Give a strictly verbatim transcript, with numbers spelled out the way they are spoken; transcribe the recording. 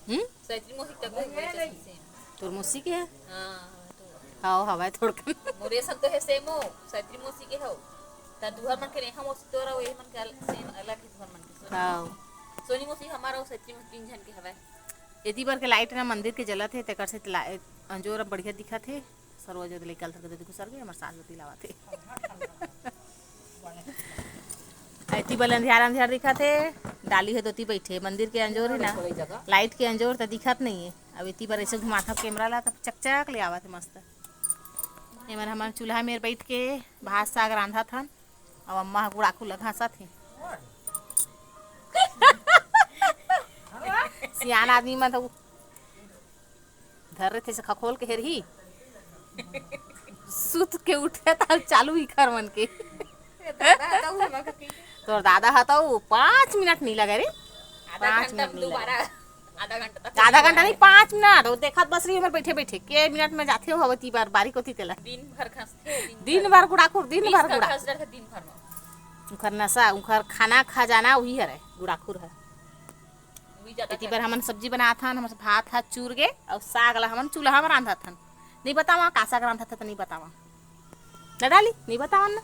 हम्म? सैतरी मौसी तक वही वही जैसे same। तोर मौसी के है? हाँ, तो हव, हवय थोड़कन। मोरे सन तो है same हो, सैतरी मौसी के हो। त तुहर मन के रेखा मौसी तोरा, वही मन के अल-, same अलग है तुहर मन के। सोनी, हाँ। सोनी मौसी हमारा अउ सैतरी मौसी तीन झन के हवय। एती बर के light ना मंदिर के जलत हे, तेकर से ला-, अंजोर अब बढ़िया दिखत हे। सरवा जो ले कल तक दे कुसर गए, हमर सास बती लावत हे। एती बल अंधियार अंधियार दिखत हे, डाली हे दोती बैठे, मंदिर के अंजोर हे ना, light के अंजोर त दिखत नहीं है। अब एती बर ऐसे घुमाथव camera ला, तब चकचक ले आवत हे मस्त। एमन हमन चूल्हा मेर बैठ के भात साग रांधत हन, अब अम्मा ह गुड़ाखू ल घासत हे। सियान आदमी मन तो धर रहिथे से खखोल के हेरही। सुत के उठे त चालू इखर मन के। तोर दादा ह तो पाँच मिनट नहीं लगे रे। आधा पाँच घंटा मिनट में नहीं लगे। दोबारा आधा घंटा तक आधा घंटा नहीं, पाँच मिनट। वो देखत बस रही हमर बैठे बैठे के मिनट में जाथे हो, अवती बार बारी कोती तेला। दिन भर खसथे, दिन दिन भर। भर गुड़ाखुर, दिन भर गुड़ा। खस डरथे दिन भर में। उखर नशा, उखर खाना खजाना वही हरे, गुड़ाखुर है। वही ज्यादा एती बार हमन सब्जी बनात हन, हमर भात हा चूर गे, अउ साग ला हमन चूल्हा में रांधत हन। नहीं बतावा, का साग रांधत हन, त नहीं बतावा। न डाली, नहीं बतावा ना।